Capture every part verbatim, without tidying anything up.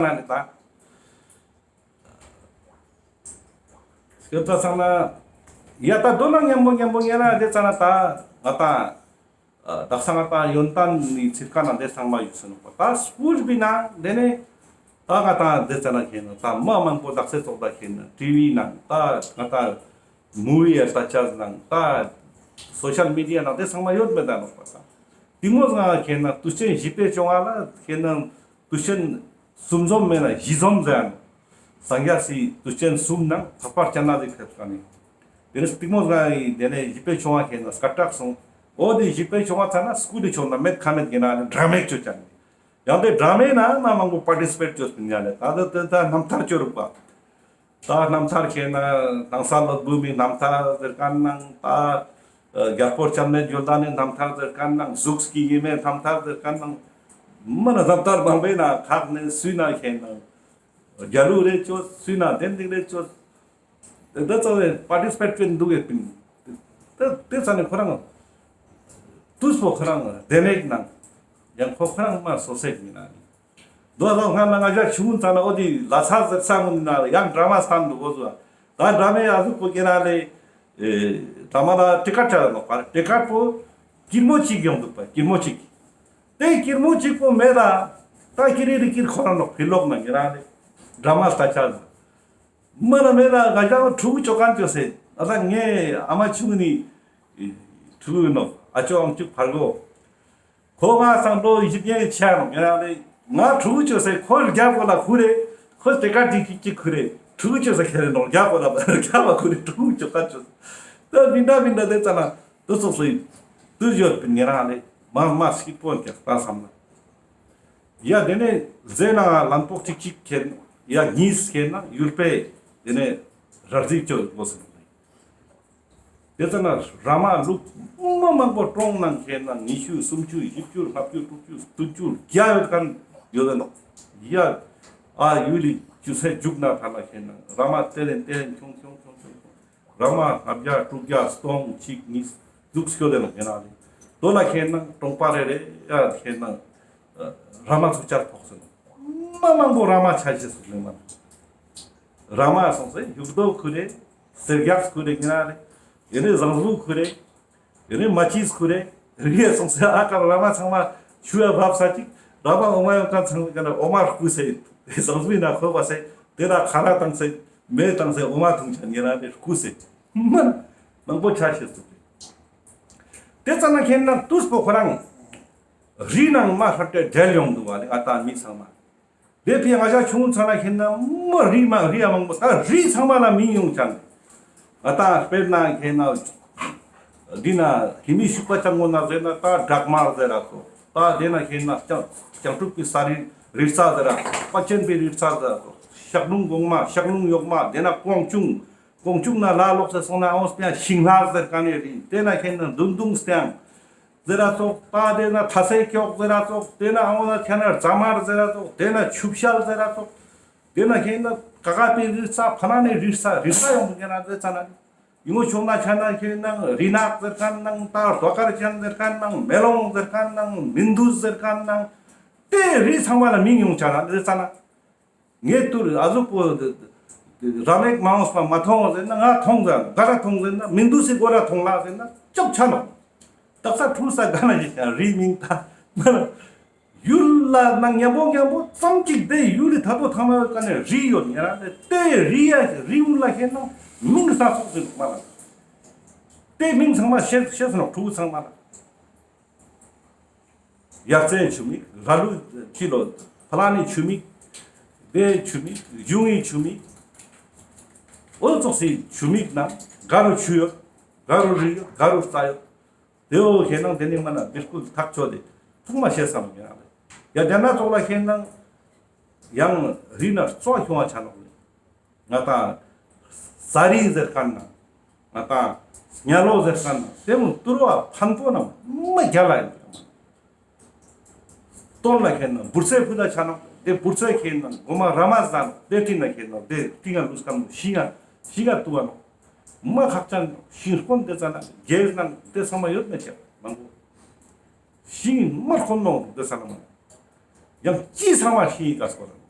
ན་ནི་ད། སྐྱོད་ད་ཚང་ན་ཡ་ད་དོ་ན་ཉམ་པོ་ཉམ་པོ་ཉེ་ན་དེ་ཙ་ན་ད་ང་ད། ཨ་དག་ས་ང་ད་ཡོན་ཏན་ནི་ཚིར་ཀ་ན་དེ་ཚང་མ་ཡོད་སོ་ནོག་པ། ད་སྐུལ་བི་ན་དེ་ནས་ད་ང་ད་དེ་ཙ་ན་ཁེ་ན་ད་མ་མང་པོ་དག་ས་ཙོགས་ད་ཁེ་ན་ཊི་ཝི་ནང་ད་ང་ད་མུ་བི་ཡ་ད་ཅག་ནང་ད་སོ་ཤལ་མི་ཌི་ཡ་ནང་དེ་ཚང་མ་ཡོད་མེད་ད་ནོག་པ། ད་དེ་མོ་ང་ཁེ་ན་དུས་ཆེན་བཞི་པའི་བཅོ་ལྔ་ལ་ཁེ་ན་དུས་ཆེན་གསུམ་འཛོམས་མེད་ན་བཞི་འཛོམས་ཟེར་ནོག། སངས་རྒྱས་སི་དུས་ཆེན་གསུམ་ནང་ལྷག་པར་སྤྱན་རས་གཟིགས་ཕེབས་ཀ་ནི། དེ་ནས་སྟིག་མོ་ང་ཡི་དེ་ནས་བཞི་པའི་བཅོ་ལྔ་ཁེ་ན་སྐད་གྲགས་སོང་། འོ་དེ་བཞི་པའི་བཅོ་ལྔ་ཚར་ན་སྐུལ་དེ་ཆོག་ན་མེད་ཁ་མེད་ཡིན་ན་ནི་ཌྲ་མེ་ཅོ་ཅན། ཡང་དེ་ཌྲ་མེ་ན་མ་མང་པོ་པར་ཊི་སི་པེཊ་ཅོས་པིན་ཡ་ལེ། ད་དེ་དེ་ད་རྣམ་ཐར་ཅོ་རུག་པ། ད་རྣམ་ཐར་ཁེ་ན་ནང་ས་ལོ་བུ་མི་རྣམ་ཐར་ཟེར་ཁན་ནང་ད་རྒྱལ་པོ་ལྕམ་མེ་ཇོ་ལྡན་ནི་རྣམ་ཐར་ཟེར་ཁན་ནང་གཟུགས་ཀྱི་ཡིན་མེད་རྣམ་ཐར་ཟེར་ཁན་ནང་མ་ན་རྣམ་ཐར་མང་པོའི་ནང་ཁག་ནས་སུའི་ནང་ཁེ་ན་རྒྱལ་གླུ་རེ་ཅོས་སུའི་ནང་དེ་འདི་རེ་ཅོས། དེ་ཙ་ནས་པར་ཊི་སི་པེཊ་ཅོས་འདུག་ཡོད་པིན། དེ་དེ་ཙ་ནས་ཁོ་རང་དུས་པོ་ཁོ་རང་དེ་མེད་ནང་ཡང་ཁོ་ཁོ་རང་མ་སོ་སེག་མི་ན་ནི། དོ་ལོ་ང་ན་ང་ཞ་ཆུང་ཙ་ན་འོ་དེ་ལ་ཚ་ཟེར་ས་མོ་ནི་ན་ཡང་ཌྲ་མ་སྟན་འདུག་གོ་ཟུ། ད་ཌྲ་མེ་ཡ་ཟུག་པོ་ཁེ་ན་ལེ། ཨེ་ཌྲ་མ་ལ་ཊི་ཀེཊ་ཆ་ནོག་པ། ཊི་ཀེཊ་པོ་ཀིར་མོ་གཅིག་ཡོང་འདུག་པ། ཀིར་མོ་གཅིག། དེ་ཀིར་མོ་གཅིག་པོ་མེད་ད། ད་ཀིར་རི་ཀིར་ཁོ་རང་ནོག་ཕི་ལོག་ན་ཉེ་རང་ལེ། ཌྲ་མ་ལྟ་ཆ་ཟུ། མ་ན་མེད་ན་ང་ཅག་ཕྲུ་གུ་ཅོ་ཁན་ཅོ་སེ། ཨ་ད་ངའི་ཨ་མ་ཆུང་ནི་ཕྲུ་གུ་ནོག། ཨ་ཅོ་ཨང་ཅུ་ཕར་གོ། ཁོ་ང་སང་ལོ་བཞི་བརྒྱད་ཆ་ནོག་ཡ་རེ། ང་ཕྲུ་གུ་ཅོ་སེ་ཁོ་རྒྱ་པོ་ལ་ཁུ་རེ། ཁོ་ཊི་ཀེཊ་ཅིག་ཅིག་ཅིག་ཁུ་རེ། ཕྲུ་གུ་ཅོ་སེ་ཁེ་རེ་ནོག་རྒྱ་པོ་ལ་རྒྱ་པོ་ཁུ་རེ་ཕྲུ་གུ་ཅོ་ཁན་ཅོ་སེ། ད་མི་འདྲ་མི་འདྲ་དེ་ཙ་ན་དུ་ཚོགས་སེ་དུ་ཡོད་པིན་ཉེ་རང་ལེ། མ་མ་སྐྱིད་པོ་ཀྱག་ད་བསམ་ན། ཡ་དེ་ནས་ཟེར་ན་ལན་ཕོག་ཅིག་ཅིག་ཁེ་ན་ཡ་གཉིས་ཁེ་ན་ཡུལ་པས་དེ་ནས་ར་རྫིག་ཅོ་གོ་སེ་ནོག་ལེ། དེ་ཙ་ན་ར་མ་ལུག་མ་མང་པོ་གྲོང་ནང་ཁེ་ན་ཉི་ཤུ་སུམ་ཅུ་བཞི་བཅུ་ལྔ་བཅུ་དྲུག་ཅུ་བདུན་ཅུ་བརྒྱ་ཡོད་ཁན་ཡོད་ནོག། ཡ་ཨ་ཡུལ་ལི་ཅུ་སེ་མཇུག་ན་ཐ་ན་ཁེ་ན་ར་མ་དེ་ལེན་དེ་ལེན་ཁྱོང་ཁྱོང་ཁྱོང་ཁྱོང་། ར་མ་ལྔ་བརྒྱ་དྲུག་བརྒྱ་སྟོང་གཅིག་གཉིས་ཟུག་སྐྱོད་དེ་ནོག་ཡིན་ན་ལེ། དོ་ལ་ཁེ་ན་གྲོང་པ་རེ་རེ་ཡ་ཁེ་ན་ར་མ་ཚུགས་ཆར་ཕོག་སེ་ནོག། མ་མང་པོ་ར་མ་ཆ་ཤེས་སུ་ལེ་མ་ན། ར་མ་སོང་སེ་ཡུག་རྡོ་ཁུ་རེ། སེར་རྒྱག་ཁུ་རེ་ཡིན་ན་ལེ། ཡིན་ནི་ཟངས་བུ་ཁུ་རེ། ཡིན་ནི་མ་ཅིས་ཁུ་རེ། རིག་སོང་སེ་ཨ་ཀ་ར་མ་ཚང་མ་ཆུ་ཡ་བབས་ས་ཅིག་ར་མ་འོ་མ་ཡོང་ཁན་ཚང་མ་ཀ་ན་འོ་མ་རྐུས་སེ་ཟངས་བུའི་ནང་ཁོལ་བ་སེ་དེ་ལ་ཁ་ར་བཏང་སེ་མེ་བཏང་སེ་འོ་མ་འཐུང་ཆ་ཉེ་རང་ལེ་རྐུས་སེ་མ་མང་པོ་ཆ་ཤེས་སུ་རེ། དེ་ཙ་ན་ཁེ་ན་དུས་པོ་ཁོ་རང་རི་ནང་མ་ཧྲ་ཏེ་བྲལ་ཡོང་འདུག་བ་ལེ། ཨ་ད་མི་ཚང་མ། དེ་ཕི་ང་ཞ་ཆུང་ཚ་ན་ཁེ་ན་མ་རི་མ་རི་ཡ་མང་པོ་ད་རི་ཚང་མ་ལ་མིང་ཡོང་ཅན། ཨ་ད་དཔེར་ན་ཁེ་ན་འདི་ན་ཧི་མི་ཤུག་པ་ཅང་ངོ་ན་ཟེར་ན་ད་བྲག་དམར་ཟེར་ར་སོ། ད་དེ་ན་ཁེ་ན་ལྕང་ལྕང་ཕྲུག་གི་ས་རི་རི་རྩ་ཟེར་ར་སོ། དཔའ་ཆེན་པའི་རི་རྩ་ཟེར་ར་སོ། ཤག་ལུང་གོང་མ་ཤག་ལུང་གཡོག་མ་དེ་ན་ཀོང་ཅུང་། ཀོང་ཅུང་ན་ལ་ལོག་སེ་སོང་ན་འོང་སྤྱང་ཤིང་ལྷ་ཟེར་ཀ་ནས་རི་དེ་ན་ཁེ་ན་འདུན་ཏུང་སྤྱང་ཟེར་ར་ཙོགས། ད་དེ་ན་ཐ་སེ་ཀྱོག་ཟེར་ར་ཙོགས། དེ་ན་འོ་ན་ཁྱ་ན་རྫ་དམར་ཟེར་ར་ཙོགས། དེ་ན་ཆུ་བཤལ་ཟེར་ར་ཙོགས། དེ་ན་ཁེ་ན་ཀ་ཀ་པའི་རི་རྩ་ཕ་ན་ནས་རི་རྩ་རི་རྩ་ཡོང་གི་ན་དེ་ཙ་ན་ཡིན་ངོ་ཆོག་ན་ཁྱ་ན་ཁེ་ན་རི་ནག་ཟེར་ཁན་ནང་ད་རྡོ་དཀར་ཅན་ཟེར་ཁན་ནང་མེ་ལོང་ཟེར་ཁན་ནང་མིན་དུ་ཟེར་ཁན་ནང་དེ་རི་ཚང་མ་ལ་མིང་ཡོང་ཆ་ན་དེ་ཙ་ན། ངས་ཏུར་ཨ་ཟུག་པོ་ར་མེག་མ་འོངས་པ་མ་མཐོང་ཟེར་ན་ང་མཐོང་ཟེར་ག་ར་མཐོང་ཟེར་ན་མིན་དུ་སི་གོ་ར་མཐོང་ལ་ཟེར་ན་ཅོག་ཆ་ནོག། དག་ས་ཕྲུ་ས་ག་ན་ཞིག་ཀྱང་རི་མིང་ད་མ་ན་ཡུལ་ལ་ན་མཉམ་པོ་མཉམ་པོ་ཙམ་ཅིག་དེ་ཡུལ་ལི་ཐ་དོ་ཐང་ན་ཡོད་ཀ་ནས་རི་ཡོད་ཉེ་ར་དེ་རི་ཡ་རི་ཡུལ་ལ་ཤེས་ན་མིང་ས་སོགས་ཟེར་ནོག་མ་ན་དེ་མིང་ཚང་མ་ཤེས་ཤེས་ནོག་ཕྲུ་གུ་ཚང་མ་ལ། ཡ་རྩེ་ཆུ་མིག་ར་ལུ་ཁྱི་ལོ་ཕ་ལ་ནི་ཆུ་མིག་དེ་ཆུ་མིག་གཞུང་ངི་ཆུ་མིག་འོ་ཙོགས་སི་ཆུ་མིག་ན་ག་རུ་ཆུ་ཡོད། ག་རུ་རི་ཡོད། ག་རུ་རྩྭ་ཡོད། དེ་འོ་ཁེ་ན་དེ་ནི་མ་ན་བི་ལ་ཀུལ་ཐག་ཆོད་དེ་ཐུག་མ་ཤེས་སམ་ཡ་ལེ། ཡ་དེ་ན་ཙོགས་ལ་ཁེ་ན་ཡང་རི་ན་རྩྭ་ཁྱོང་བ་ཆ་ནོག་ལེ། ང་ཏང་ས་རི་ཟེར་ཁན་ན། ང་ཏང་སྙ་ལོ་ཟེར་ཁན་ན། དེ་མོ་ཏུར་བ་ཕན་པོ་ན་མ་རྒྱལ་ལ་ཡིན། སྟོན་ལ་ཁེ་ན་འབུར་ཚེ་ཕུད་ད་ཆ་ནོག། དེ་འབུར་ཚེ་ཁེ་ན་གོ་མ་ར་མ་ཟ་ནོག། དེ་ཏི་ན་ཁེ་ན་དེ་ཏི་ང་ལུས་ཁན་ནོ་ཤི་ང་ཤི་ང་ཏུ་བ་ནོག། མ་ཁག་ཅན་ཤིང་སྐོན་དེ་ཙ་ན་རྒྱལ་ནང་དེ་ཚང་མ་ཡོད་མེད་ཀྱང་མང་པོ། ཤིང་མ་ཁོན་ནོ་དེ་ས་ན་མ། ཡང་ཅི་ཚང་མ་ཤིང་ག་སྐོར་ར།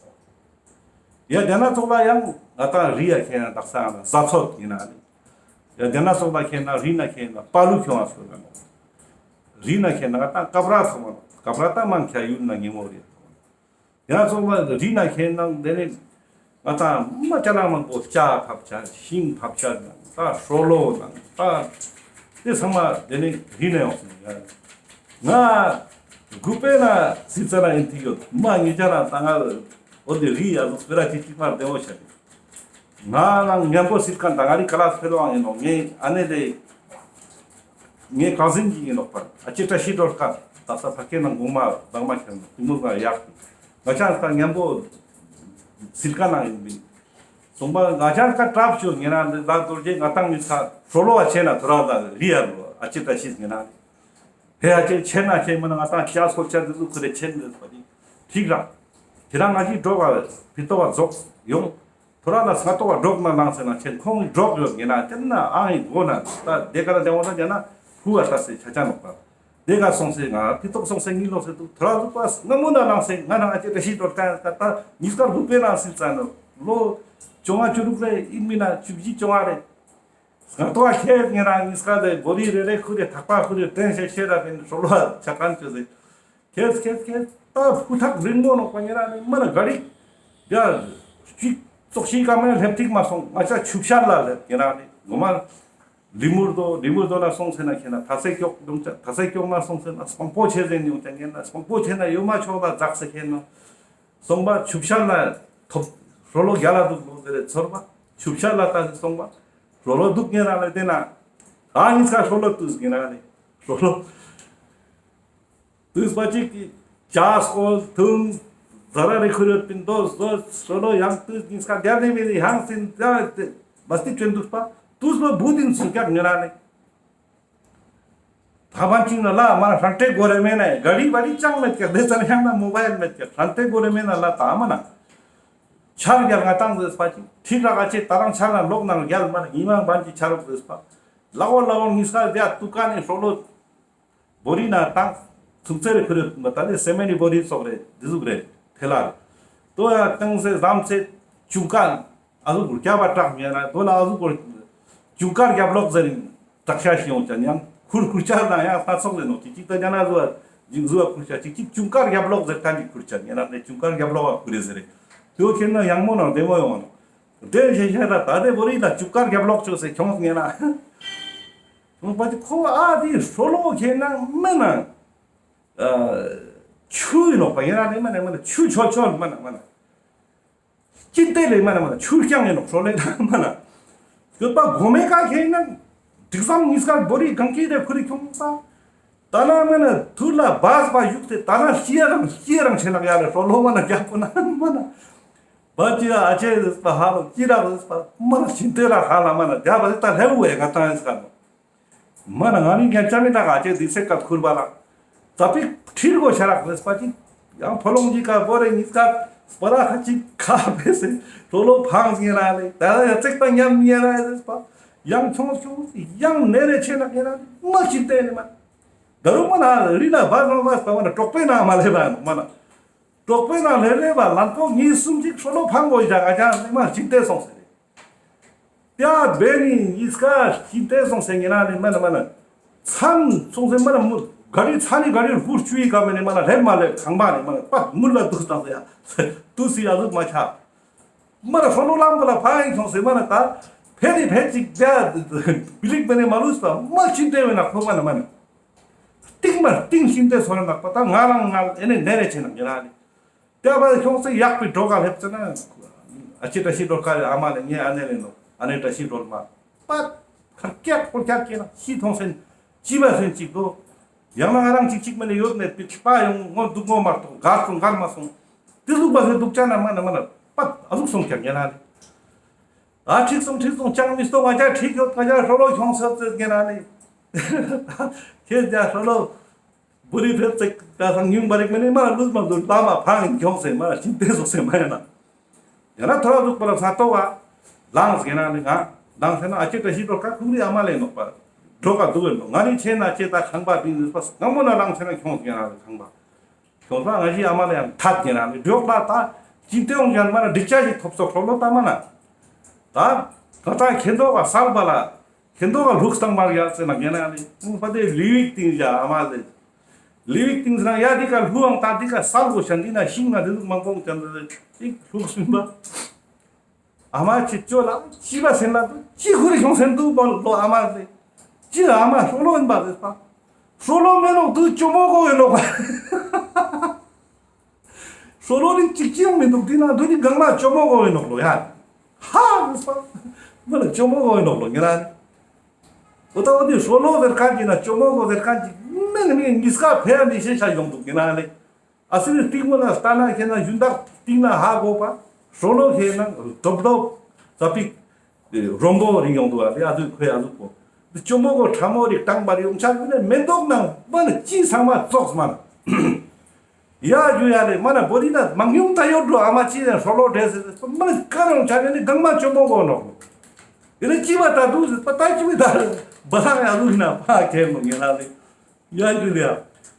ཡ་དེ་ན་ཙོགས་ལ་ཡང་ང་ཏང་རི་ཡ་ཁེན་ན་དག་ས་ང་ཟ་ཚོད་ཡིན་ན་ནི། ཡ་དེ་ན་ཙོགས་ལ་ཁེན་ན་རི་ན་ཁེན་ན་པ་ལུ་ཁྱོང་ང་སོ་ན་ནོ། རི་ན་ཁེན་ན་ང་ཏང་ཀ་བྲ་ཐོང་ང་ནོ། ཀ་བྲ་ཏ་མང་ཁྱ་ཡུལ་ན་ཉེ་མོ་རེད། ཡང་སོང་བ་རི་ན་ཁེན་ནང་དེ་ནི་ང་ཏང་མ་ཅ་ལག་མང་པོ་ལྕགས་ཕབ་ཆ་ཤིང་ཕབ་ཆ་ནང་ད་ཧྲོ་ལོ་ནང་ད་དེ་ཚང་མ་དེ་ནི་རི་ནས་ཡོང་སོང་ཡ། ང་གུ་པེ་ན་སི་ཙ་ན་ཨིན་ཐི་ཡོད་མ་ངེ་ཅ་ན་ད་ང་འོ་དེ་རི་ཡ་ཟུག་སྤེ་ར་ཅིག་ཅིག་མ་བདེ་བོ་ཆ་ནི། ང་ནང་མཉམ་པོ་སིལ་ཁན་ད་ང་རི་ཀ་ལ་སི་ཕེ་ལོ་ཨང་ཡིན་ནོ། ངའི་ཨ་ནེ་དེ་ངའི་ཀ་ཟིན་ཅིག་ཡིན་ནོ་པ། ཨ་ཅེ་བཀྲ་ཤིས་སྒྲོལ་དཀར་ད་ས་ཕ་ཁེ་ནང་གོང་མ་བདག་མ་ཁྱེར་ནོ་དུ་མོ་ང་ཡག་ང་ཅག་ད་མཉམ་པོ་སིལ་ཁན་ནང་ཡིན་པིན། སོང་པ་ང་ཅག་ད་གྲབས་ཞུ་ངེ་ན་འདི་ལ་རྡོ་རྗེ་ང་ཏང་མི་ས་ཧྲོ་ལོ་བ་ཆེ་ན་ཐོ་ར་ད་རི་ཡ་རུ་ཨ་ཅེ་བཀྲ་ཤིས་ངེ་ན། ཧེ་ཨ་ཅེ་ཆེ་ན་ཆེ་མ་ན་ང་ཏང་ཅ་སྐོར་ཆ་འདི་ཚུ་ཁུ་རེ་ཆེན་འདི་ཚུ་པ་ཅིག་ཐིག་ར། དེ་རང་ང་ཅིག་འགྲོ་བ་ཕི་ཏོག་བ་རྫོགས་ཡོང་། ཐོ་ར་ལ་སྔ་ཏོག་བ་འགྲོགས་ན་ལངས་སེ་ན་ཆེན་ཁོང་གི་འགྲོགས་ཡོད་ངེ་ན་དེ་ན་ཨང་ཡིན་གོ་ན་ད་དེ་ག་ལ་དེ་འོ་ན་དེ་ན་ཧུ་བ་ལྟ་སེ་ཆ་ཆ་ནོག་པ། དེ་ག་སོང་སེ་ང་ཕི་ཏོག་སོང་སེ་ངི་ལོག་སེ་འདུག་ཐོ་ར་འདུག་པ་སྔ་མོ་ན་ལངས་སེ་ང་ན་ཨ་ཅེ་བཀྲ་ཤིས་སྒྲོལ་དཀར་ད་ད་ཉིས་ཀ་ལྷུག་པའི་ནང་སིལ་ཙ་ནོ་ལོ་བཅོ་ལྔ་བཅུ་དྲུག་རེ་ཨིན་མིན་ན་བཅུ་བཞི་བཅོ་ལྔ་རེ། སྔ་ཏོག་ཁྱེད་ཉེ་རང་ཉིས་ཀ་ལས་བོ་རི་རེ་རེ་ཁུ་རེ་ཐག་པ་ཁུ་རེ་དྲན་ཤེས་ཤེས་ར་བེན་ཧྲོ་ལོ་ཆ་ཁན་ཅོ་ཟེ། ཁྱེད་ཁྱེད་ཁྱེད་ད་ཕུ་ཐག་རིང་མོ་ནོག་པ་ཉེ་རང་ནི་མ་ན་ག་རི་ཡ་ཅིག་ཙོག་ཤིག་ག་མ་ལེབ་ཐིག་མ་སོང་ང་ཅག་ཆུབ་ཤར་ལ་ལེབ་ཉེ་རང་ནི་ངོ་མ་ལི་མུར་དོ་ལི་མུར་དོ་ན་སོང་སེ་ན་ཁྱེད་ན་ཐ་སེ་ཀྱོག་ཡོང་ཅ་ཐ་སེ་ཀྱོག་ན་སོང་སེ་ན་སྤང་པོ་ཆེ་ཟེ་ནི་ཡོང་ཅ་ཉེ་ན་སྤང་པོ་ཆེ་ན་ཡོ་མ་ཆོག་ལ་ཛག་སེ་ཁྱེད་ན། སོང་པ་ཆུབ་ཤར་ལ་ཐོབ། ཧྲོ་ལོ་རྒྱ་ལ་འདུག་ལོ་ཟེར་རེ་ཚོར་བ། ཆུབ་ཤར་ལ་ལྟ་སེ་སོང་པ། ཧྲོ་ལོ་འདུག་ཉེ་རང་ལ་བལྟས་ན། ཨ་ཉིས་ཀ་ཧྲོ་ལོ་དུས་ཉེ་རང་ལེ། ཧྲོ་ལོ། དུས་པ་ཅིག་གི་ཇ་སྐོལ་ཐུང་། ཟ་ར་རེ་ཁུ་རེ་པིན་དོ་ཟོ་ཧྲོ་ལོ་ཡང་དུས་ཉིས་ཀ་རྒྱ་ནེ་མེ་ནི་ཡང་སིན་ད་མ་སྟི་ཅོན་དུས་པ། དུས་ལོ་བུ་དིན་སུ་ཀྱག་ཉེ་རང་ལེ། ཐ་མ་ཅིག་ན་ལ་མ་ཧྲན་ཏེ་གོ་རེ་མེ་ན་ག་རི་བ་རི་ཅང་མེད་ཀྱག་དེ་ཙ་ན་ཡང་ན་མོ་བའིལ་མེད་ཀྱག་ཧྲན་ཏེ་གོ་རེ་མེ་ན་ལ་ད་མ་ན། ཆར་རྒྱལ་ང་ཏང་ཟེར་པ་ཅིག་ཐིག་ར་ག་ཅེ་ད་རང་ཆར་ན་ལོག་ན་རྒྱལ་མ་ན་ཉི་མ་བན་ཅིག་ཆར་རོག་ཟེར་པ། ལ་འོ་ལ་འོ་ཉིས་ཀ་རྒྱ་ཏུ་ཀ་ནི་ཧྲོ་ལོ། བོ་རི་ན་ཏང་། ཐུག་ཚེ་རེ་ཁུ་རེ་མ་ད་ལེ་སེ་མེ་ནི་བོ་རི་སོག་རེ་དི་ཟུག་རེ་ཐེ་ལ་རེ། ཏོ་ཡ་ཏང་སེ་ཟམ་སེ་ཅུང་ཀ་ཨ་ཟུག་གུར་སྐྱ་བ་དྲག་མེད་ན་ཏོ་ལ་ཨ་ཟུག་གུར་ཅུང་ཀ་རྒྱབ་ལོག་ཟེར་ཡིན་དྲག་ཤ་ཤི་ཡོང་ཅན་ཡང་ཁུར་ཁུར་ཆ་ན་ཡང་ས་ཚོགས་ལེ་ནོ་ཅིག་ཅིག་ད་ཉ་ན་ཟུ་བ་ཇིང་ཟུ་བ་ཁུར་ཆ་ཅིག་ཅིག་ཅུང་ཀ་རྒྱབ་ལོག་ཟེར་ཁན་ཅིག་ཁུར་ཆ་ཉ་ན་ཏེ་ཅུང་ཀ་རྒྱབ་ལོག་བ་ཁུར་རེ་ཟེར་རེ། ཏོ་ཁྱེད་ན་ཡང་མོ་ནང་བདེ་མོ་ཡོང་ནོ། དེ་ཞེ་ཤ་ར་ད་དེ་བོ་རི་ལ་ཅུང་ཀ་རྒྱབ་ལོག་ཅོ་སེ་ཁྱོང་ངེ་ན། ཁོང་པ་ཅི་ཁོ་ཨ་དེ་ཧྲོ་ལོ་ཁྱེད་ན་མེ་ན། ཆུ་ཡིན་ནོག་པ་ཡིན་ན་ནི་མ་ན་མ་ན་ཆུ་ཆོལ་ཆོལ་མ་ན་མ་ན། ཅི་ཏེ་ལེ་མ་ན་མ་ན་ཆུ་རྐྱང་ཡིན་ནོག་ཧྲོ་ལེ་ན་མ་ན། སྐྱོད་པ་གོ་མེ་ཀ་ཁྱེད་ན། དིག་ཙམ་ཉིས་ཀ་བོ་རི་གང་ཀི་དེ་ཁུ་རི་ཁྱོང་ས། ད་ན་མ་ན་ཐུར་ལ་བས་པ་ཡུག་སྟེ་ད་ན་སྐྱེ་རང་སྐྱེ་རང་ཆེ་ན་ཡ་ལེ་ཧྲོ་ལོ་མ་ན་རྒྱ་པོ་ན་མ་ན། བ་ཅི་ར་ཨ་ཅེ་ཟེར་པ་ཧ་ལོ་ཅི་ར་ཟེར་པ་མ་ན་ཤིན་ཏེ་ར་ཧ་ལ་མ་ན་རྒྱ་པ་ཟེར་ད་ལེ་བུ་ཨེ་ག་ཏང་ཨེ་ཟེར་ག་ནོ། མ་ན་ང་ནི་རྒྱ་ཅ་མི་ད་ག་ཅེ་དི་སེ་ཀ་ཁུར་བ་ལ། ཙ་པིག་ཁྲིར་གོ་ཤ་རག་ཟེར་པ་ཅིག་ཡང་ཕོ་ལོང་ཅིག་ག་བོ་རེ་ཉིས་ཀ་སྤ་ར་ཁ་ཅིག་ཁ་བེ་སེ་ཧྲོ་ལོ་ཕང་ཟེར་ར་ལེ་ད་ཡ་ཙེག་པ་ཉམ་ཉེ་ར་ཟེར་པ། ཡང་ཆུང་ཆུང་ཡང་ནེ་རེ་ཆེ་ན་ཉེ་ར་མ་ཅི་ཏེ་ནི་མ། ད་རུང་མ་ན་རི་ལ་བ་ལོང་བ་སྤ་མ་ན་གྲོགས་པོའི་ནང་མ་ལེ་བ་མ་ན། གྲོགས་པོའི་ནང་ལེ་ལེ་བ་ལན་པོ་གཉིས་གསུམ་ཅིག་ཧྲོ་ལོ་ཕང་གོ་ཡ་ང་ཅང་ནི་མ་ཅི་ཏེ་སོང་ཟེར་རེ། ཏེ་བེ་ནི་ཉིས་ཀ་ཤིན་ཏེ་སོང་སེ་ཉེ་ན་ནི་མ་ན་མ་ན། ཚན་སོང་སེ་མ་ན་མུ་ག་རི་ཚན་ནི་ག་རི་ཧུར་ཆུ་ཡི་ག་མེ་ནི་མ་ན་ལེབ་མ་ལེབ་ཁང་པ་ནི་མ་ན་པད་མུར་ལ་དུག་བཏང་སེ་ཡ། དུ་སི་ཡ་ཟུག་མ་ཆ། མ་ན་ཧྲོ་ལོ་ལམ་པོ་ལ་ཕ་ཡིན་སོང་སེ་མ་ན་ད་ཕེ་ནི་ཕེ་ཅིག་ཏེ་བི་ལིག་མེ་ནི་མ་ལུས་པ་མ་ཤིན་ཏེ་བེ་ན་ཁོ་མ་ན་མ་ན། སྟིང་མ་སྟིང་ཤིན་ཏེ་སོང་ནག་པ་ད་ང་རང་ང་ཨེ་ནི་ནེ་རེ་ཆེ་ན་ཉེ་ན་ནི། ཏེ་བ་ཁྱོང་སེ་ཡག་པའི་འགྲོ་ག་ལེབ་ཙ་ན། ཨ་ཅེ་བཀྲ་ཤིས་སྒྲོལ་དཀར་ཨ་མ་ལེ་ངའི་ཨ་ནེ་ལེ་ནོ། ཨ་ནེ་བཀྲ་ཤིས་སྒྲོལ་མ། པད། ཁར་ཀྱག་ཀོར་ཀྱག་ཀྱེ་ན་ཤི་ཐོང་སེན། ཅི་བ་སེན་ཅིག་དོ། ཡང་ན་ང་རང་ཅིག་ཅིག་མ་ནེ་ཡོད་ནེ་པི་ཁྱི་པ་ཡོང་ངོ་འདུག་ངོ་མ་གཏོགས་གར་སོང་གར་མ་སོང་། ཏེ་ཟུག་པ་སེ་འདུག་ཅ་ན་མ་ན་མ་ན་པད་ཨ་ཟུག་སོང་ཀྱག་ཉེ་ན་ནི། ཨ་ཁྲིག་སོང་ཁྲིག་སོང་ཅང་མི་སྟོང་ང་ཅག་ཁྲིག་ཡོད་ང་ཅག་ཧྲོ་ལོ་ཁྱོང་སོང་ཟེར་ཉེ་ན་ནི། ཁྱེད་ཅག་ཧྲོ་ལོ། བུ་རི་ཕེབས་ཚེ་ཀ་སང་ཉུང་བ་རིག་མེ་ནི་མ་ལུས་མ་འདུག་ལ་མ་ཕང་ཡིན་ཁྱོང་སེ་མ་ཤིན་ཏེ་སོགས་སེ་མ་ཡིན་ན། ཡང་ན་ཐོ་ར་ཟུག་པ་ལ་ས་ཏོ་བ་ལངས་ཟེར་ན་ནི་ང་ལངས་ཟེར་ན་ཨ་ཅེ་བཀྲ་ཤིས་སྒྲོལ་དཀར་ཁུག་རི་ཨ་མ་ལེ་ནོག་པ་འགྲོ་ག་འདུག་ཡོད་ནོ། ང་ནི་ཆེ་ན་ཆེ་ད་ཁང་པ་བིང་ཟེར་པ་སྔ་མོ་ན་ལངས་ཟེར་ན་ཁྱོང་ཟེར་ན་ཁང་པ་ཁྱོང་ས་ང་ཞི་ཨ་མ་ལེ་ཡང་ཐད་ཟེར་ན་ནི་འགྲོ་ག་ད་ ཅི་སྟེ་ཡོང་ཡང་མ་ན་འགྲིག་ཆ་ཞིག་ཐོབ་སོག་ཧྲོ་ལོ་ཏ་མ་ན། ད་ད་ད་ཁེན་ཏོག་ག་སལ་བ་ལ་ཁེན་ཏོག་ག་ལུགས་སྟངས་མར་ཡ་ཟེར་ན་ཉན་ན་ལེ། ཕ་དེ་ལི་ཝིག་ཏིང་ཡ་ཨ་མ་ལེ། ལི་ཝིག་ཏིང་ཟེར་ན་ཡ་དེ་ཀ་ལྷུ་ཨང་ད་དེ་ཀ་སལ་གོ་ཤན་དེ་ན་ཤིང་ན་དེ་ཟུག་མང་པོ་ཅན་དེ་ལྷུག་སུན་པ། ཨ་མ་ཅི་ཅོ་ལ་ཅི་བ་སེན་ལ་དུ་ཅི་ཁུ་རི་ཤོང་སེན་དུ་བོ་ལོ་ཨ་མ་ཟེར། ཅི་ཨ་མ་ཧྲོ་ལོ་ཨིན་པ་ཟེར་པ། ཧྲོ་ལོ་མེ་ནོག་དུ་ཅོ་མོ་གོ་ཨིན་ནོག་པ། ཧྲོ་ལོ་ནི་ཅིག་ཅི་ཡང་མི་འདུག་དེ་ན་དུ་ནི་གང་མ་ཅོ་མོ་གོ་ཨིན་ནོག་ལོ་ཡ། ཧ་ཟེར་པ། མ་ལ་ཅོ་མོ་གོ་ཨིན་ནོག་ལོ་ཉེ་ར་ནི། འོ་ད་འོ་དེ་ཧྲོ་ལོ་ཟེར་ཁན་ཅིག་ན་ཅོ་མོ་གོ་ཟེར་ཁན་ཅིག་མེ་ནི་མི་ཉིས་ཀ་ཕེ་མི་ཤེས་ཤ་ཡོང་འདུག་ཉེ་ར་ནི། ཨ་སི་རི་སྟིང་མོ་ན་ལྟ་ན་ཁེ་ན་ཡུན་དག་སྟིང་ན་ཧ་གོ་པ། ཧྲོ་ལོ་ཁེ་ན་རྡོབ་རྡོབ་ཙ་པིག་རོམ་པོ་རིང་ཡོང་འདུག་ཨ་ལེ། ཨ་ཟུག་ཁོའི་ཨ་ཟུག་པོ་འདི་ཅོ་མོ་གོ་ཁྲ་མོ་རིག་དང་པ་རི་ཡོང་ཆ་ཡོད་ནས་མེ་འདོག་ནང་མ་ནི་ཅི་ཚང་མ་ཙོགས་མ་ན། ཡ་རྒྱུ་ཡ་ལེ་མ་ན་བོ་རི་ན་མང་ཉུང་ད་ཡོད་འགྲོ། ཨ་མ་ཅི་ནས་ཧྲོ་ལོ་འདྲེ་ཟེར་ཟེར་མ་ནི་ཀ་རང་ཆ་ནས་ནི་གང་མ་ཅོ་མོ་གོ་ནོག་ལོ། ཡི་ལེ་ཅི་བ་ད་འདུག་ཟེར་པ་ད་ཅི་བི་ད་བ་ལང་ཡ་ལུ་ཡིན་ན་ཕ་ཁེ་མོ་ཉེ་ར་ལེ། ཡ་ཡུལ་ཡ།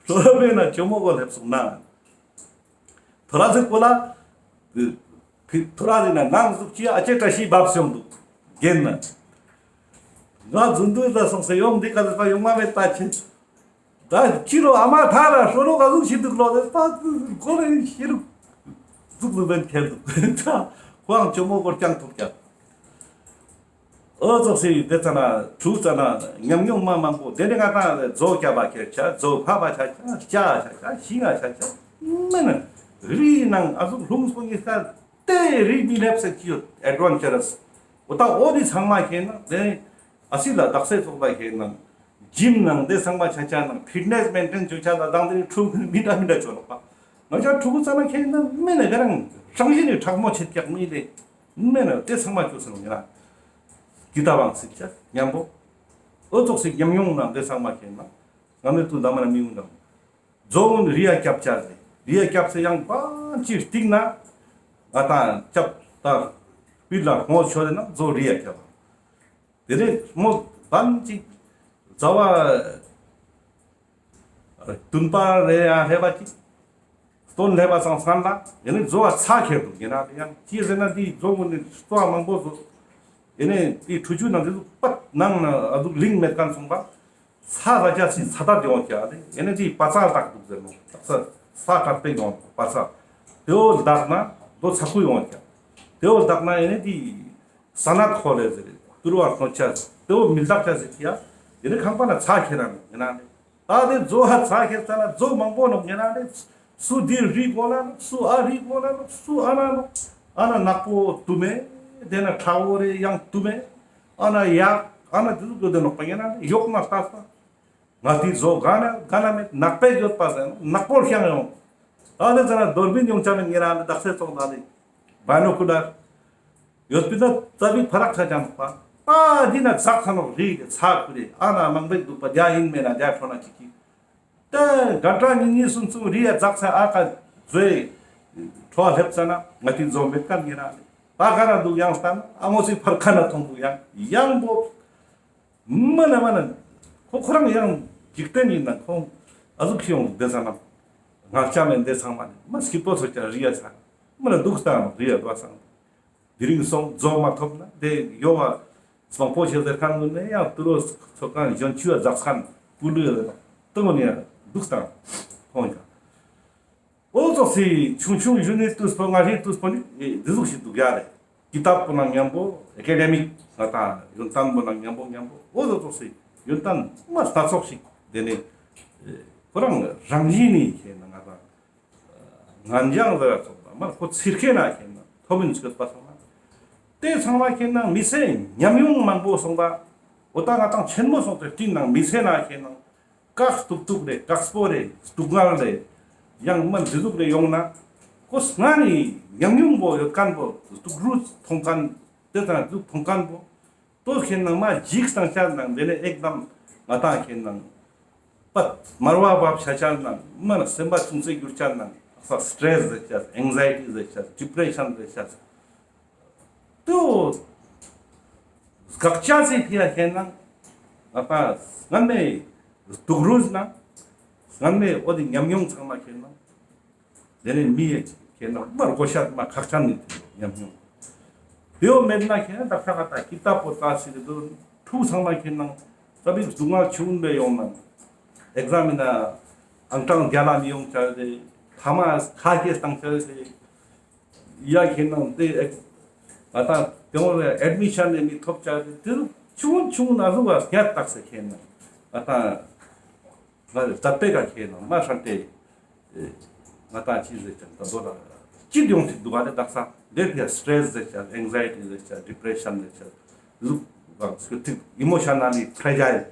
ཐོ་ར་བེ་ན་ཅོ་མོ་གོ་ལེབ་སོང་ན། ཐོ་ར་ཟིག་པོ་ལ། ཐོ་ར་ཟིག་ན་ནང་ཟུག་ཅི་ཨ་ཅེ་བཀྲ་ཤིས་བབས་སོང་འདུག་རྒན་ན། ང་རྫུན་དུ་ད་སོང་སེ་ཡོང་འདི་ཀ་ཟིག་པ་ཡོང་མ་མེད་ད་ཆེ། ད་ཅི་རོ་ཨ་མ་ཐ་ར་ཧྲོ་ལོ་ག་ཟུག་ཞིག་འདུག་ལོ་ཟེར་པ་གོ་ལེ་ཤི་རུ། ཟུག་ཟུག་བན་ཁྱེར་འདུག་ད་ཁོའང་ཅོ་མོ་གོ་རྐྱང་ཐུབ་ཀྱང་། འོ་ཙོགས་སི་དེ་ཙ་ན་ཕྲུ་ཙ་ན་ཉམས་མྱོང་མ་མང་པོ་དེ་ནི་ང་ཏང་མཛོ་སྐྱ་བ་ཁྱེར་ཆ་མཛོ་ཕ་བ་ཆ་ཆ་ལྕགས་ཆ་ཆ་ཤིང་ང་ཆ་ཆ་མེ་ན་རི་ནང་ཨ་ཟུག་ལྷུང་སོང་ཡིན་ས་དེ་རི་མི་ལེབ་སེ་ཅི་ཡོད་ཨེ་ཌ་ཝེན་ཅར་སི། འོ་ད་འོ་དི་ཚང་མ་ཁྱེར་ན་དེ་ཨ་སི་ལ་དག་སེ་ཚོགས་པ་ཁྱེར་ན་ཇིམ་ནང་དེ་ཚང་མ་ཆ་ཆ་ནང་ཕིཊ་ནེས་མེན་ཊེན་བྱོ་ཆ་ལ་དང་དེ་ཕྲུ་གུ་མི་འདྲ་མི་འདྲ་བྱོ་ལོག་པ། ང་ཅག་ཕྲུ་གུ་ཙ་ན་ཁྱེར་ན་མེ་ན་ག་རང་ཤང་ཤི་ནི་དྲག་མོ་ཆེད་ཀྱག་མི་ལེ། མེ་ན་དེ་ཚང་མ་བཅོས་སོང་ཡིན་ན། ཀི་ཏ་བང་སིག་ཆ་མཉམ་པོ། འོ་ཙོགས་སི་ཉམས་མྱོང་ནང་དེ་ཚང་མ་ཁྱེར་ན། ང་མེ་ཏུ་འདམ་ན་མི་ཡོང་དང་། མཛོ་གུན་རི་ཡ་སྐྱབ་ཆ་ཟེར། རི་ཡ་སྐྱབ་སེ་ཡང་པ་ཅིག་སྟིང་ན། ང་ཏང་སྐྱབ་ད་སྤིར་ལ་ཧོང་ཆོད་ན་མཛོ་རི་ཡ་སྐྱབ། དེ་ནས་མོ་བན་ཅིག་ཟ་བ་བདུན་པ་རེ་ཡང་ལྷེ་བ་ཅིག་སྟོན་ལྷེ་བ་སང་སང་ལ་ཡེ་ནས་མཛོ་བ་ཚ་ཁྱེར་འདུག་ཡིན་ན་ཡང་ཅི་ཟེར་ན་དེའི་མཛོ་གུན་ནི་ལྟོ་བ་མང་པོ་བཟོ། ཡེ་ནས་དེའི་ཁྲུ་ཆུ་ནང་དེ་ཚོ་པད་ནང་ན་ཨ་ཟུག་ལིང་མེད་མཁན་སོང་པ། ཚ་ཟ་ཆ་སི་ཚ་དར་ཡོང་ཁྱེར་ཡེ་ནས་དེའི་པ་ཚ་བཏགས་འདུག་ཟེར་ནོ། ཚ་ཚ་དར་པེ་ཡོང་པ་ཚ། དེའོ་བདག་ན་དོ་ཚ་ཁུ་ཡོང་ཁྱེར། དེའོ་བདག་ན་ཡེ་ནས་དེའི་ས་ནད་ཁོ་ལེ་ཟེར། ཏུར་བ་ཁོ་ཆ་དེའོ་མི་བདག་ཆ་སི་ཁྱེར། ཡེ་ནས་ཁང་པ་ན་ཚ་ཁྱེར་ར་ནོ་ཡིན་ན་ནི། ད་དེ་མཛོ་ཧ་ཚ་ཁྱེར་ཙ་ན་མཛོ་མང་པོ་ནོག་ཡིན་ན་ནི། སུ་དེ་རི་གོ་ན་ནོག་སུ་ཨ་རི་གོ་ན་ནོག་སུ་ཨ་ན་ནོག་ཨ་ན་ནག་པོ་དུ་མེ། དེ་ན་ཁྲ་བོ་རེ་ཡང་དུ་མེ། ཨ་ན་ཡག་ཨ་ན་དེ་ཟུག་ཡོད་དེ་ནོག་པ་ཡིན་ན་ནི་ཡོག་ན་ལྟ་ས། ང་དེ་མཛོ་ག་ན་ག་ན་མེད་ནག་པེ་ཡོད་པ་ཟེར་ནག་པོ་ཤང་ཡོང་། ད་དེ་ཙ་ན་དོར་བིན་ཡོང་ཆ་མེད་ཡིན་ན་ནི་དག་སེ་ཙོགས་ན་ནི་བའི་ནོ་ཀུ་ལར། ཡོད་པི་ད་ཙ་བིག་ཕ་རག་ཆ་ཅང་པ། ཨ་འདི་ན་ཛག་ཚ་ནོག་རི་གི་ཚ་ཁུ་རེ་ཨ་ན་མང་པེ་འདུག་པ་རྒྱ་ཡིན་མེད་ན་རྒྱ་ཁྲོ་ན་ཅིག་གི། ད་ག་ཏྲ་ཉིན་ཉིན་སུན་སུན་རི་ཡ་ཛག་ཚ་ཨ་ཀ་ཛོའི་ཁྲོ་ལེབ་ཙ་ན་ང་ཏི་ཛོ་མེད་ཀ་ཉེ་ར་ནི། ད་ག་ན་འདུག་ཡང་སྟན་ཨ་མོ་སི་ཕར་ཁ་ན་མཐོང་འདུག་ཡང་ཡང་པོ། མ་ན་མ་ན། ཁོ་ཁོ་རང་ཡང་འཇིག་རྟེན་ཡིན་ན་ཁོང་ཨ་ཟུག་ཁྱི་ཡོང་བསྡད་ས་ན། ང་ལྕམ་ཡང་བསྡད་ཚང་མ་ནི་མ་སྐྱིད་པོ་ཚོ་ཀྱང་རི་ཡ་ཚང་མ་ན་འདུག་སྟངས་རི་ཡ་འདུག་སང་། དེ་རིང་སོང་རྫོགས་མ་ཐོབ་ན་དེ་ཡོ་བ་མང་པོ་ཆེ་ཟེར་ཁང་ནུ་ནས་ཡང་ཏུ་རོ་ཚོ་ཁང་གཞོན་ཆུ་ཡ་ཛག་ཚང་པུ་ལུ་ཡ་ཏུ་ནི་ཡ་འདུག་སྟངས་ཁོང་ཡང་། འོ་ཙོགས་སི་ཆུང་ཆུང་གཞོན་ནུའི་དུས་པོ་ང་ཞིག་དུས་པོ་ནི་འདི་ཟུག་ཞིག་འདུག་ཡ་རེད། ཀི་ཏབ་པོ་ནང་མཉམ་པོ་ཨེ་ཀེ་ཌེ་མིག་ང་དང་ཡོན་ཏན་པོ་ནང་མཉམ་པོ་མཉམ་པོ་འོ་ཙོགས་ཙོགས་སི་ཡོན་ཏན་མ་སྣ་ཚོགས་ཤིག་དེ་ནས་ཁོ་རང་རང་བཞིན་ནི་ཁྱེད་ན་ང་དང་ངན་ལྗང་ཟེར་ར་ཙོགས་ལ་མ་ཁོ་ཚིར་ཁེ་ན་ཁྱེད་ན་ཐོབ་ཡིན་ཆོད་པ་སོང་ན་དེ་ཚང་མ་ཁྱེད་ན་མི་ཚེ་ཉམས་མྱོང་མང་པོ་སོང་པ་འོ་ད་ང་དང་ཆེན་མོ་སོང་ཚེ་སྤྲིན་ནང་མི་ཚེ་ན་ཁྱེད་ན། བཀག་སྟུག་སྟུག་རེ་བཀག་སྤོ་རེ་སྡུག་བསྔལ་རེ་ཡང་མ་འདི་ཟུག་རེ་ཡོང་ན་ཁོ་སྔ་ནི་ཉམས་མྱོང་པོ་ཡོད་མཁན་པོ་སྡུག་རུས་མཐོང་མཁན་དེ་དང་སྡུག་མཐོང་མཁན་པོ་ཏོ་ཁྱེད་ནང་མ་འཇིགས་དང་ཆ་ནང་དེ་ནས་ཨེག་དམ་ང་དང་ཁྱེད་ནང་པད་མར་བ་བབ་ཆ་ཆ་ནང་མ་ན་སེམས་པ་ཆུང་ཚེ་གྱུར་ཆ་ནང་ས་སི་ཊྲེ་སི་རེ་ཆ་ཨེང་ཛའི་ཊི་རེ་ཆ་ཌི་པི་རེ་ཤན་རེ་ཆ། དུ་དགག་བྱ་ཟེར་ཕི་ཡ་ཁྱེད་ན་ང་ད་སྔན་མའི་སྡུག་རུས་ན་སྔན་མའི་འོ་དེ་ཉམས་མྱོང་ཚང་མ་ཁྱེད་ན་དེ་ནས་མི་ཡ་ ཁེ་ན་མ་རྒོ་ཤ་མ་ཁག་ཅན་ནི་ཉམས་མྱོང་། དེའོ་མེད་ན་ཁེ་ན་དག་ས་ག་ད་ཀི་ཏབ་པོ་ཙ་ཞིག་དུ་ཕྲུ་གུ་ཚང་མ་ཁེ་ན་ཙ་པིག་སྡུག་བསྔལ་ཆུང་བའི་ཡོང་ན་ཨེག་ཛམ་མིན་ན་ཨང་གྲངས་རྒྱལ་ལ་མི་ཡོང་ཆ་དེ་ཐ་མ་ཁ་སྐད་བཏང་ཆ་དེ་ཡ་ཁེ་ན་དེ་ཨེག་ང་ད་དེ་འོ་ཨེ་མི་ཤན་ནས་མི་ཐོབ་ཆ་དེ་དེ་ཆུང་ཆུང་ན་ཟུག་བ་སྐྱ་ཏག་སེ་ཁེ་ན་ང་ད་ང་ད་པེ་ག་ཁེ་ན་མ་ཧྲན་ཏེ། ང་ཏང་ཅི་ཟེར་ཅང་ད་དོ་ལ་ཅི་ཡོང་ཅིག་འདུག་ག་ལེ། དག་ས་དེ་ཕི་ཡ་སི་ཊྲེ་སི་ཟེར་ཅང་ཨེང་ཛའི་ཊི་ཟེར་ཅང་ཌི་པྲེ་ཤན་ཟེར་ཅང་ལུག་གང་སུ་ཐིག་ཨི་མོ་ཤ་ན་ལི་ཕྲེ་ཇའིལ།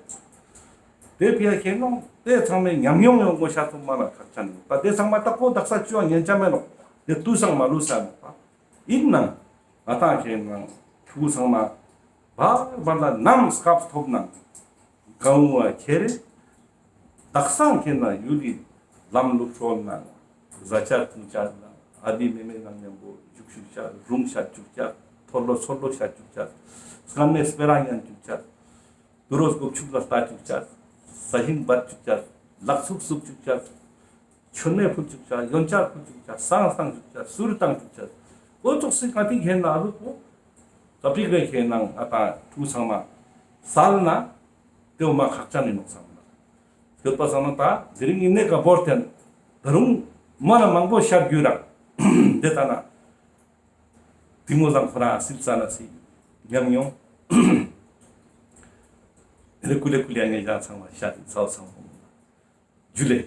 དེ་ཕི་ཡ་ཁེ་ནང་དེ་ཚང་མའི་ཉམས་མྱོང་ཡོང་དགོས་ཤ་ཚོ་མ་ལ་ཁག་ཅན་ཡོད་པ། དེ་ཚང་མ་ད་ཁོ་དག་ས་ཅི་ཡང་ཉན་ཅ་མེད་ནོག། དེ་ཏུས་སང་མ་ལུས་ས་ནོག་པ། ཡིན་ནང་ང་ཏང་ཁེ་ནང་ཕྲུ་གུ་ཚང་མ་བར་བར་ལ་ནམ་སྐབས་ཐོབ་ནང་གང་བ་ཁྱེར་རེ། དག་སང་ཁེ་ན་ཡུལ་ལི་ལམ་ལུགས་སྲོལ་ན་བཟའ་བཅའ་བཅུག་ཅ་ན་ཨ་དེ་མེ་མེ་ནང་མཉམ་པོ་བཞུགས་བཞུགས་ཅ། རུང་ཤ་བཅུག་ཅ། ཐོར་ལོ་ཚོར་ལོ་ཤ་བཅུག་ཅ། སྔན་མེ་སྤེ་ར་ཉན་བཅུག་ཅ། དུ་རོ་སྒོ་ཕྱུགས་ལ་ལྟ་བཅུག་ཅ། ས་ཞིང་འབད་བཅུག་ཅ། ལག་ཚུགས་བཙུགས་བཅུག་ཅ། མཆོད་མེ་ཕུལ་བཅུག་ཅ། ཡོན་ཆབ་ཕུལ་བཅུག་ཅ། བསང་བཏང་བཅུག་ཅ། གསུར་བཏང་བཅུག་ཅ། འོ་ཙོགས་སི་ག་ཏི་ཁེ་ན་ཨ་ལུ་པོ་ད་པིག་རེ་ཁེ་ནང་ང་ཏང་ཕྲུ་གུ་ཚང་མ་སལ་ན་དེ་བོ་མ་ཁག་ཅན་ཡིན་ནོག་བསམ་ན། སྐྱོད་པ་སང་ན་ད་དེ་རིང་ཡིན་ནའི་ཀ་བོར་ཐེན་ད་རུང་མ་ན་མང་པོ་ཤར་རྒྱུ་རག་དེ་ལྟ་ན་དེ་མོ་ཟང་ཁོ་རང་སིལ་ས་ན་སི་ཉམས་མྱོང་རེ་ཀུ་ལེ་ཀུ་ལེ་ངེ་ཅང་ཚང་མ་ཤར་ཚའོ་ཚང་མ་ཇུ་ལེ།